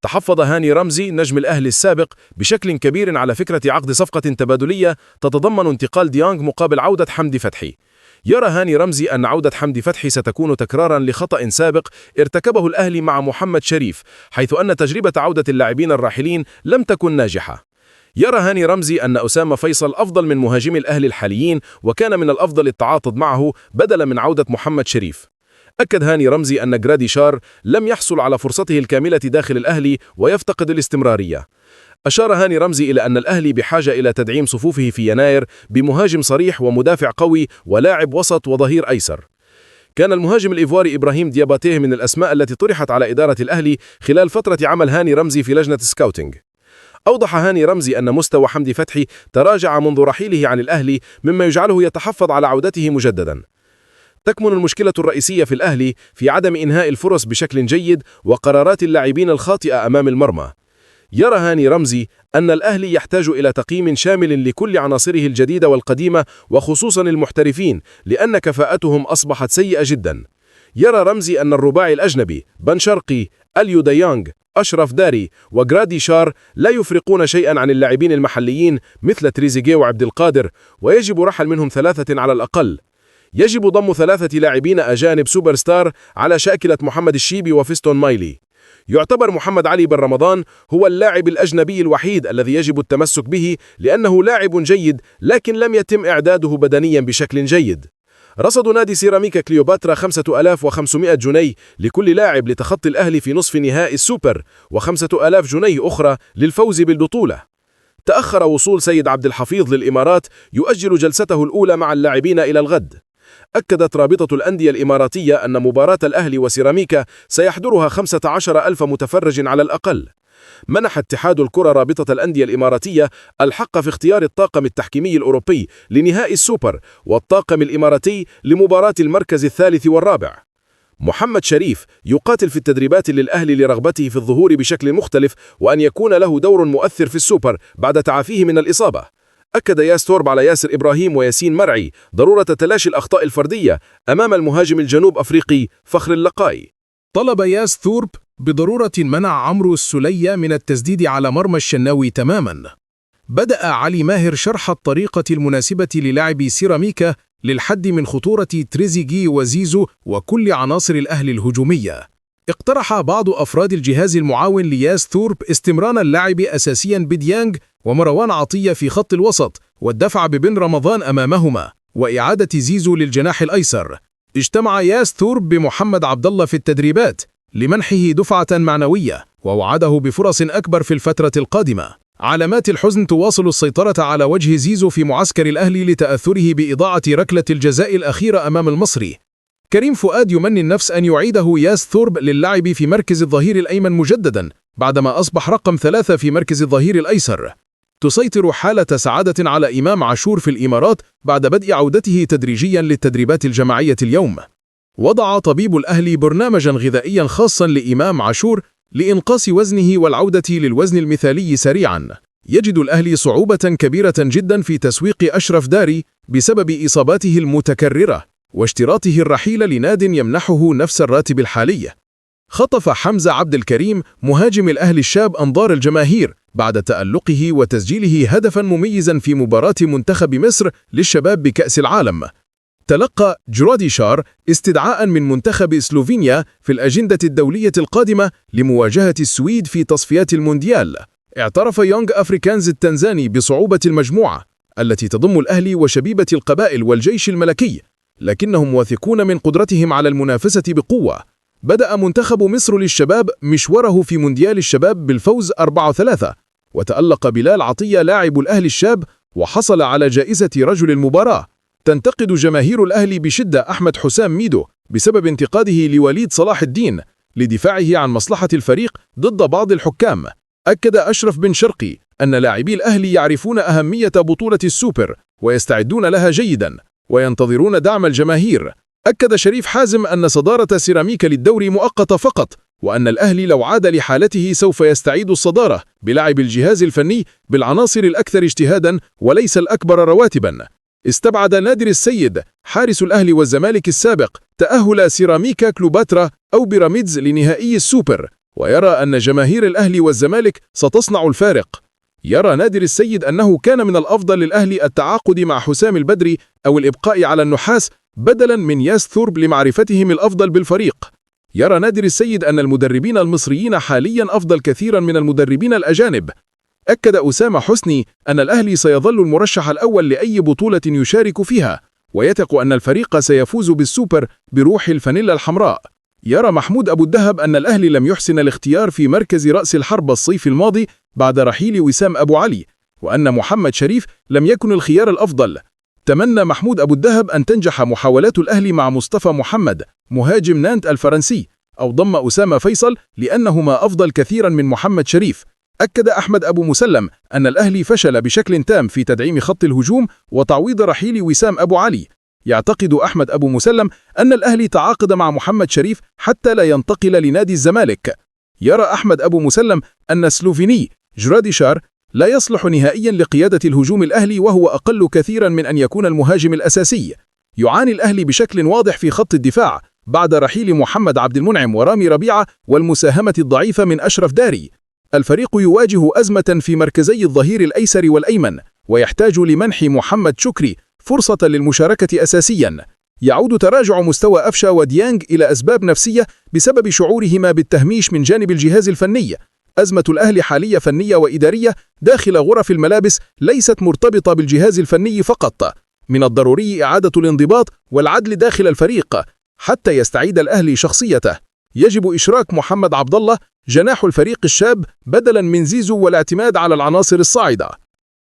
تحفظ هاني رمزي نجم الأهلي السابق بشكل كبير على فكرة عقد صفقة تبادلية تتضمن انتقال ديانج مقابل عودة حمدي فتحي. يرى هاني رمزي أن عودة حمدي فتحي ستكون تكرارا لخطأ سابق ارتكبه الأهلي مع محمد شريف، حيث أن تجربة عودة اللاعبين الراحلين لم تكن ناجحة. يرى هاني رمزي أن أسامة فيصل أفضل من مهاجمي الأهلي الحاليين، وكان من الأفضل التعاطف معه بدلا من عودة محمد شريف. أكد هاني رمزي أن جراديشار لم يحصل على فرصته الكاملة داخل الأهلي ويفتقد الاستمرارية. أشار هاني رمزي إلى أن الأهلي بحاجة إلى تدعيم صفوفه في يناير بمهاجم صريح ومدافع قوي ولاعب وسط وظهير أيسر. كان المهاجم الإيفواري إبراهيم دياباتيه من الأسماء التي طرحت على إدارة الأهلي خلال فترة عمل هاني رمزي في لجنة سكاوتينج. أوضح هاني رمزي أن مستوى حمدي فتحي تراجع منذ رحيله عن الأهلي، مما يجعله يتحفظ على عودته مجددا. تكمن المشكلة الرئيسية في الأهلي في عدم إنهاء الفرص بشكل جيد وقرارات اللاعبين الخاطئة أمام المرمى. يرى هاني رمزي أن الأهلي يحتاج إلى تقييم شامل لكل عناصره الجديدة والقديمة وخصوصا المحترفين، لأن كفاءتهم أصبحت سيئة جدا. يرى رمزي أن الرباعي الأجنبي بن شرقي، أليو ديانج، أشرف داري وجراديشار لا يفرقون شيئا عن اللاعبين المحليين مثل تريزيجيه وعبد القادر، ويجب رحل منهم 3 على الأقل. يجب ضم 3 لاعبين أجانب سوبر ستار على شاكلة محمد الشيبي وفيستون مايلي. يعتبر محمد علي بن رمضان هو اللاعب الأجنبي الوحيد الذي يجب التمسك به، لأنه لاعب جيد لكن لم يتم إعداده بدنيا بشكل جيد. رصد نادي سيراميكا كليوباترا 5500 جنيه لكل لاعب لتخطي الأهلي في نصف نهائي السوبر، و5000 جنيه أخرى للفوز بالبطولة. تأخر وصول سيد عبد الحفيظ للإمارات يؤجل جلسته الأولى مع اللاعبين إلى الغد. أكدت رابطة الأندية الإماراتية أن مباراة الأهلي وسيراميكا سيحضرها 15,000 متفرج على الأقل. منح اتحاد الكرة رابطة الأندية الإماراتية الحق في اختيار الطاقم التحكيمي الأوروبي لنهائي السوبر والطاقم الإماراتي لمباراة المركز الثالث والرابع. محمد شريف يقاتل في التدريبات للأهلي لرغبته في الظهور بشكل مختلف وأن يكون له دور مؤثر في السوبر بعد تعافيه من الإصابة. أكد ياس تورب على ياسر إبراهيم وياسين مرعي ضرورة تلاشي الأخطاء الفردية أمام المهاجم الجنوب أفريقي فخر اللقاي. طلب ياس ثورب بضرورة منع عمرو السلية من التسديد على مرمى الشناوي تماما. بدأ علي ماهر شرح الطريقة المناسبة للاعبي سيراميكا للحد من خطورة تريزيجيه وزيزو وكل عناصر الأهلي الهجومية. اقترح بعض أفراد الجهاز المعاون لياس ثورب استمرار اللعب أساسيا بديانج ومروان عطية في خط الوسط والدفع ببن رمضان أمامهما وإعادة زيزو للجناح الأيسر. اجتمع ياس ثورب بمحمد عبد الله في التدريبات لمنحه دفعة معنوية ووعده بفرص أكبر في الفترة القادمة. علامات الحزن تواصل السيطرة على وجه زيزو في معسكر الأهلي لتأثره بإضاعة ركلة الجزاء الأخيرة أمام المصري. كريم فؤاد يمني النفس أن يعيده ياس ثورب للعب في مركز الظهير الأيمن مجددا بعدما أصبح رقم 3 في مركز الظهير الأيسر. تسيطر حالة سعادة على إمام عاشور في الإمارات بعد بدء عودته تدريجيا للتدريبات الجماعية اليوم. وضع طبيب الأهلي برنامجا غذائيا خاصا لإمام عاشور لإنقاص وزنه والعودة للوزن المثالي سريعا. يجد الأهلي صعوبة كبيرة جدا في تسويق أشرف داري بسبب إصاباته المتكررة واشتراطه الرحيل لناد يمنحه نفس الراتب الحالي. خطف حمزة عبد الكريم مهاجم الأهلي الشاب أنظار الجماهير بعد تألقه وتسجيله هدفا مميزا في مباراة منتخب مصر للشباب بكأس العالم. تلقى جراديشار استدعاء من منتخب سلوفينيا في الأجندة الدولية القادمة لمواجهة السويد في تصفيات المونديال. اعترف يونغ أفريكانز التنزاني بصعوبة المجموعة التي تضم الأهلي وشبيبة القبائل والجيش الملكي، لكنهم واثقون من قدرتهم على المنافسة بقوة. بدأ منتخب مصر للشباب مشواره في مونديال الشباب بالفوز 4-3، وتألق بلال عطية لاعب الأهلي الشاب وحصل على جائزة رجل المباراة. تنتقد جماهير الأهلي بشدة أحمد حسام ميدو بسبب انتقاده لوليد صلاح الدين لدفاعه عن مصلحة الفريق ضد بعض الحكام. أكد أشرف بن شرقي أن لاعبي الأهلي يعرفون أهمية بطولة السوبر ويستعدون لها جيدا وينتظرون دعم الجماهير. أكد شريف حازم أن صدارة سيراميكا للدوري مؤقتة فقط، وأن الأهلي لو عاد لحالته سوف يستعيد الصدارة بلعب الجهاز الفني بالعناصر الأكثر اجتهادا وليس الأكبر رواتبا. استبعد نادر السيد حارس الأهلي والزمالك السابق تأهل سيراميكا كليوباترا أو بيراميدز لنهائي السوبر، ويرى أن جماهير الأهلي والزمالك ستصنع الفارق. يرى نادر السيد أنه كان من الأفضل للأهلي التعاقد مع حسام البدري أو الإبقاء على النحاس بدلاً من ياس ثورب لمعرفتهم الأفضل بالفريق. يرى نادر السيد أن المدربين المصريين حالياً أفضل كثيراً من المدربين الأجانب. أكد أسامة حسني أن الأهلي سيظل المرشح الأول لأي بطولة يشارك فيها، ويثق أن الفريق سيفوز بالسوبر بروح الفانيلا الحمراء. يرى محمود أبو الدهب أن الأهلي لم يحسن الاختيار في مركز رأس الحربة الصيف الماضي بعد رحيل وسام أبو علي، وأن محمد شريف لم يكن الخيار الأفضل. تمنى محمود أبو الدهب أن تنجح محاولات الأهلي مع مصطفى محمد مهاجم نانت الفرنسي أو ضم أسامة فيصل لأنهما أفضل كثيرا من محمد شريف. أكد أحمد أبو مسلم أن الأهلي فشل بشكل تام في تدعيم خط الهجوم وتعويض رحيل وسام أبو علي. يعتقد أحمد أبو مسلم أن الأهلي تعاقد مع محمد شريف حتى لا ينتقل لنادي الزمالك. يرى أحمد أبو مسلم أن السلوفيني جراديشار لا يصلح نهائيا لقيادة الهجوم الأهلي، وهو أقل كثيرا من أن يكون المهاجم الأساسي. يعاني الأهلي بشكل واضح في خط الدفاع بعد رحيل محمد عبد المنعم ورامي ربيعة والمساهمة الضعيفة من أشرف داري. الفريق يواجه أزمة في مركزي الظهير الأيسر والأيمن، ويحتاج لمنح محمد شكري فرصة للمشاركة أساسيا. يعود تراجع مستوى أفشا وديانج إلى أسباب نفسية بسبب شعورهما بالتهميش من جانب الجهاز الفني. أزمة الأهلي حالية فنية وإدارية داخل غرف الملابس، ليست مرتبطة بالجهاز الفني فقط. من الضروري إعادة الانضباط والعدل داخل الفريق حتى يستعيد الأهلي شخصيته. يجب إشراك محمد عبد الله جناح الفريق الشاب بدلا من زيزو والاعتماد على العناصر الصاعدة.